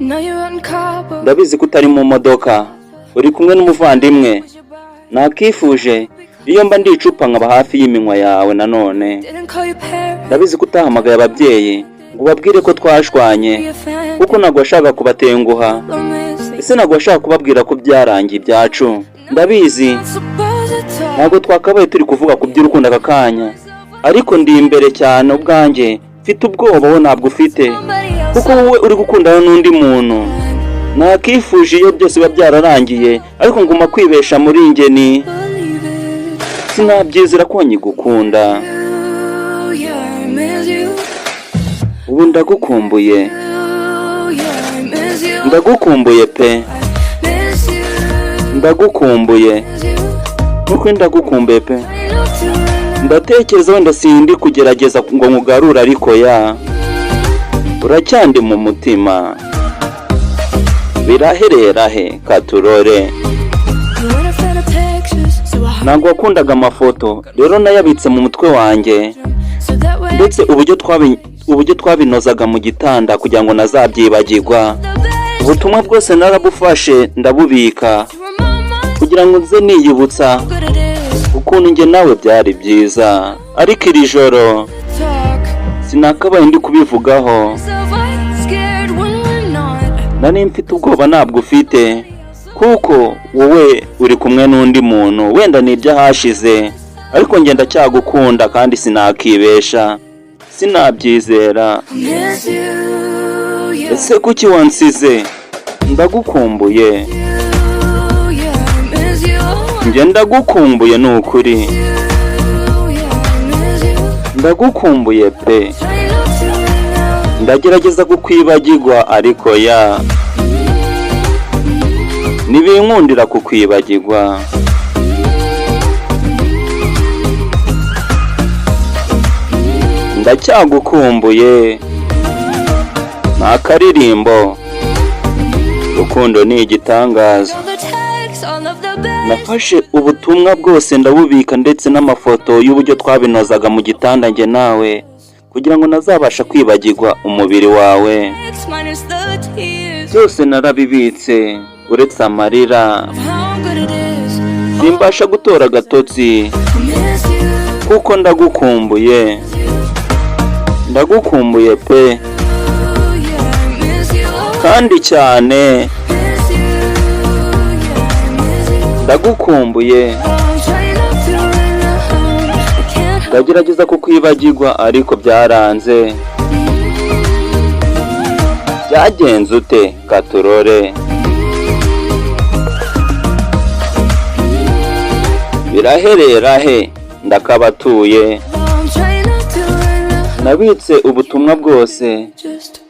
Now you're out in Cabo. Ndabizi ko utari mu modoka, uri kumwe n'umuvandimwe. With your body. Nakifuje iyo mba ndi icupa nkaba hafi y'iminwa yawe nanone. Didn't call your parents. Ndabizi ko utahamagaye ababyeyi ngo ubabwire ko twashwanye, Be offended. kuko ntabwo washakaga kubatenguha. Or miss. Ese ntabwo washaka kubabwira ko byarangiye ibyacu? Ndabizi. Not supposed to talk. Ntabwo twakabaye turi kuvuga ku by'urukundo aka kanya, ariko ndi imbere cyane ubwanjye mfite ubwoba, wowe ntabwo ufite, Somebody else. kuko wowe uri gukundana n'undi muntu. Nakifuje iyo byose biba byararangiye, ariko nguma kwibesha muri ngeni. Believe it. Sinabyizera ko nkigukunda. You, yeah, I miss you. Ubu ndagukumbuye. You, yeah, I miss you. Ndagukumbuye pe. I miss you. Ndagukumbuye. Miss you. Nuko ndagukumbuye pe. I look to it. Ndatekereza wenda sindi kugerageza ngo nkugarure, ariko ya uracyandi mu mutima. Biraherera he? Katurore. You weren't a fan of pictures, so I Ntabwo wakundaga amafoto, rero nayabitse mu mutwe wanjye, so that way ndetse uburyo twabinozaga mu gitanda kugira ngo nazabyibagirwa. the best Ubutumwa bwose narabufashe ndabubika to remind myself kugira ngo nze niyibutsa good it is. ukuntu njye nawe byari byiza. Ariko iri joro Talk. sinakabaye ndi kubivugaho. So I scared when we're not. Nari mfite ubwoba, ntabwo ufite, kuko wowe uri kumwe n'undi muntu. Wenda ni iby'ahashize, ariko njye ndacyagukunda kandi sinakibesha, sinabyizera. Miss you, yeah. Ese kuki wansize? Ndagukumbuye. You, yeah, I miss you. Njye ndagukumbuye ni ukuri. You, yeah, I miss you. Ndagukumbuye pe. Try not to now. Ndagerageza kukwibagirwa, ariko ya ntibinkundira kukwibagirwa. Ndacyagukumbuye. Ni akaririmbo, urukundo ni igitangaza. All the texts, all of the best. Nafashe ubutumwa bwose ndabubika, ndetse n'amafoto y'uburyo twabinozaga mu gitanda njye nawe, kugira ngo ntazabasha kwibagirwa umubiri wawe. Minus the tears Byose narabibitse uretse amarira. of how good it is. Simbasha gutora agatotsi I miss you, kuko ndagukumbuye, ndagukumbuye pe. yeah, I miss you. Kandi cyane. Miss you, yeah, I miss you. Ndagukumbuye. I'm trying not to now. I can't Ndagerageza kukwibagirwa, ariko byaranze. Byagenze ute? Katurore. Biraherera he? Ndakabatuye. I'm trying not to now. Nabitse ubutumwa bwose. Just